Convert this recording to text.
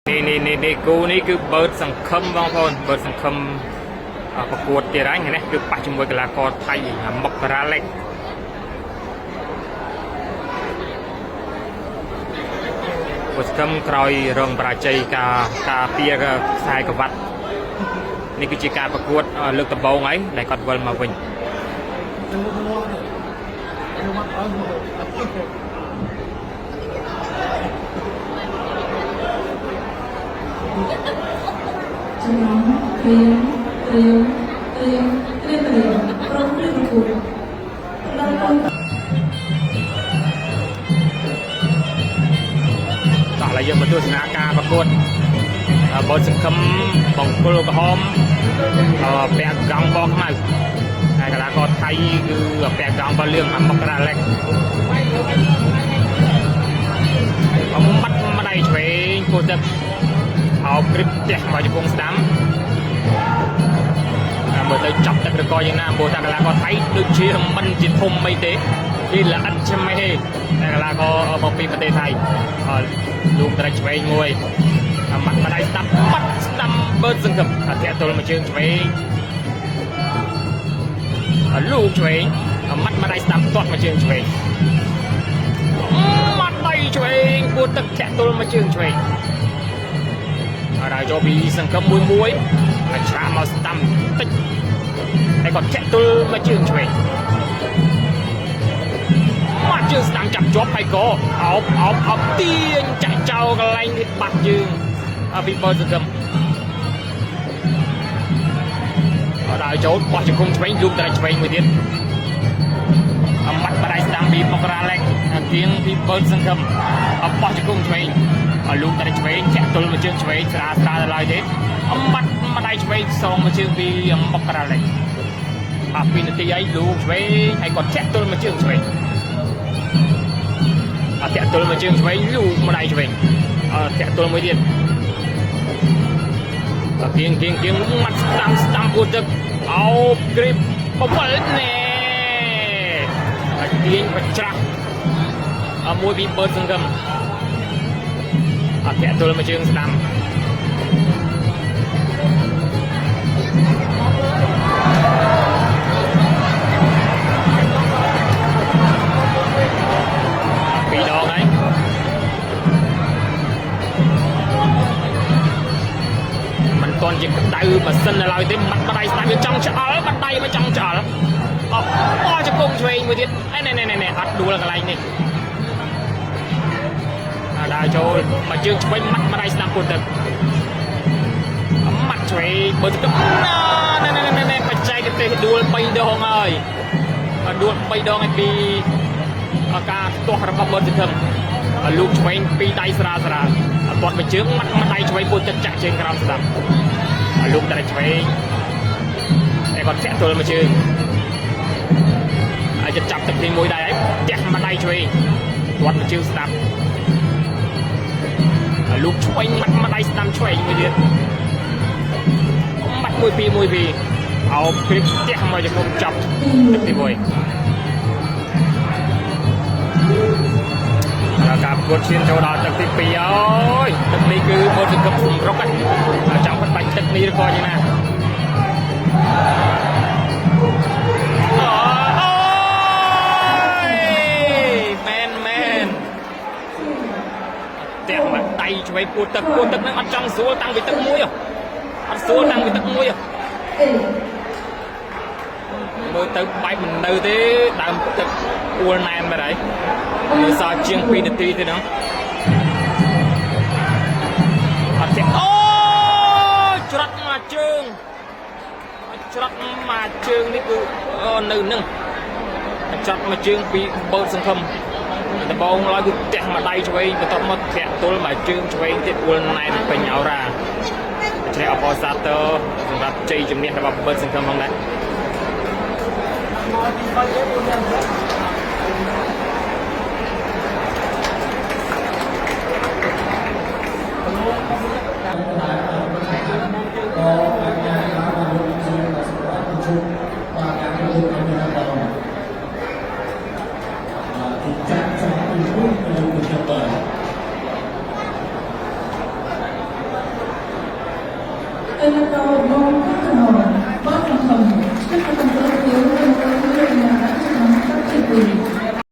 នេះនេះនេះនេះគូនេះគឺបឺតសង្ឃឹមបងប្អូនបឺតសង្ឃឹមអ่าប្រកួតទៀតហើយថ្ងៃនេះគឺប៉ះជាមួយកីឡាករថៃមករាឡិកបឺតសង្ឃឹមក្រោយរងបរាជ័យការការពារខ្សែក្រវ៉ាត់នេះគឺជាការប្រកួតលើកដំបូងហើយដែលគាត់វិលមកវិញ ចំណាំត្រៀមត្រៀមត្រៀមត្រៀមត្រៀមព្រមព្រៀងប្រកួតដល់កូន តោះឥឡូវយើងមកទស្សនាការប្រកួតបឺតសង្ឃឹមបង្គោលក្រហមពាក់កង់ពណ៌ខ្មៅហើយកីឡាករថៃគឺពាក់កង់ពណ៌លឿងមករាឡិក អំបាត់ម្ដាយឆ្វេងគោទឹកអោបគ្រីបផ្ទះមកជង្គង់ស្ដាំតាមមើលទៅចាប់ទឹកឬក៏យ៉ាងណាព្រោះតែកីឡាករថៃដូចជាមិនជាធំអីទេវាល្អិតឆ្មេះទេតែកីឡាករមកពីប្រទេសថៃលោកត្រេកឆ្វេងមួយអាម៉ាត់ម្ដាយស្ដាំបាត់ស្ដាំបឺតសង្ឃឹមអាធាក់ទល់មួយជើងឆ្វេងលោកឆ្វេងអាម៉ាត់ម្ដាយស្ដាំទាត់មួយជើងឆ្វេង មាត់ដៃឆ្វេងពួតទឹកធាក់ទល់មកជើងឆ្វេងហើយដល់ចូលពីសង្ឃឹមមួយមួយហើយឆាកមកស្ដាំតិចហើយក៏ធាក់ទល់មកជើងឆ្វេងមកជើងស្ដាំចាប់ជាប់ហើយក៏អោបអោបអោបទាញចាក់ចោលកន្លែងនេះបាត់ជើងពីបលសង្ឃឹមហើយដល់ចូលបោះជង្គង់ឆ្វេងលូកទៅឆ្វេងមួយទៀត អំបាត់បដៃស្ដាំពីមករាឡិកគៀងពីបឺតសង្ឃឹមអបោះជង្គង់ឆ្វេងឲ្យលូកតែឆ្វេងធាក់ទល់មកជើងឆ្វេងស្រាលស្រាលទៅឡើយទេអំបាត់ម្ដាយឆ្វេងសងមកជើងពីមករាឡិកអស់2នាទីហើយលូកឆ្វេងហើយគាត់ធាក់ទល់មកជើងឆ្វេងអត់ធាក់ទល់មកជើងឆ្វេងលូកម្ដាយឆ្វេងអត់ធាក់ទល់មួយទៀតអគៀងគៀងគៀងមាត់ស្ដាំស្ដាំពូទឹកអោបគ្រីបបវលណែ ហើយទាញបច្រាស់អមួយពីបឺតសង្ឃឹមអត់ធាក់ទល់មកជើងស្ដាំពីរដងហើយមិនទាន់ជាក្តៅម៉ាស៊ីននៅឡើយទេមាត់បដៃស្ដាំវាចង់ឆ្អល់បដៃវាចង់ឆ្អល់អោបោះជង្គង់ឆ្វេងមួយទៀតអេណែណែណែអត់ដួលកន្លែងនេះអាដើរចូលមកជើងឆ្វេងមាត់បដៃស្ដាំពុតទឹកមាត់ឆ្វេងបើទឹកណែណែណែណែបច្ចេកទេសដួល3ដងហើយដួល3ដងហើយពីការខ្ទាស់របស់បឺតសង្ឃឹមលូកឆ្វេងពីរដៃស្រាលស្រាលអត់ទាត់មួយជើងមាត់មួយដៃឆ្វេងពុតទឹកចាក់ជើងក្រោមស្ដាំលូកតែឆ្វេងតែគាត់ធាក់ទល់មួយជើង ហើយចាប់ទឹកទី1ដែរហើយផ្ទះម្ដាយឆ្វេងទាត់មួយជើងស្ដាំហើយលោកឆ្វេងមាត់ម្ដាយស្ដាំឆ្វេងមួយទៀតមាត់មួយពីរមួយពីរអោបគ្រីបផ្ទះមកជង្គង់ចាប់ទឹកទី1ដល់ការប្រកួតឈានចូលដល់ទឹកទី2អើយទឹកនេះគឺបូតសង្កឹបសម្រុកហ្នឹងចង់ផ្ដាច់ទឹកនេះឬក៏យ៉ាងណា អូយមែនមែនផ្ទះមកដៃឆ្វេងពូទឹកពូទឹកហ្នឹងអត់ចង់ស្រួលតាំងពីទឹកមួយអត់ស្រួលតាំងពីទឹកមួយ អេ មើលទៅបែបមិននៅទេដើមទឹកអួលណែនបែរហើយនៅសល់ជាង2នាទីទេហ្នឹងអត់ទេអូច្រត់មកជើងច្រត់មកជើងនេះគឺនៅនឹងច្រត់មកជើងពីបឺតសង្ឃឹមដំបងឡើយគឺផ្ទះមកដៃឆ្វេងបន្ទាប់មកធាក់ទល់មកជើងឆ្វេងទៀតអួលណែនពេញអរ៉ាដូច្នេះអបអរសាទរសម្រាប់ជ័យជំនះរបស់បឺតសង្ឃឹមផងដែរ ក៏អញ្ញាបានបានលោកជាសម្រាប់ប្រជុំបាទការលោកអញ្ញាបានបាទទីចាក់ចាក់ពីពុទ្ធនៅទីបាទ កីឡាករបងក្រហម។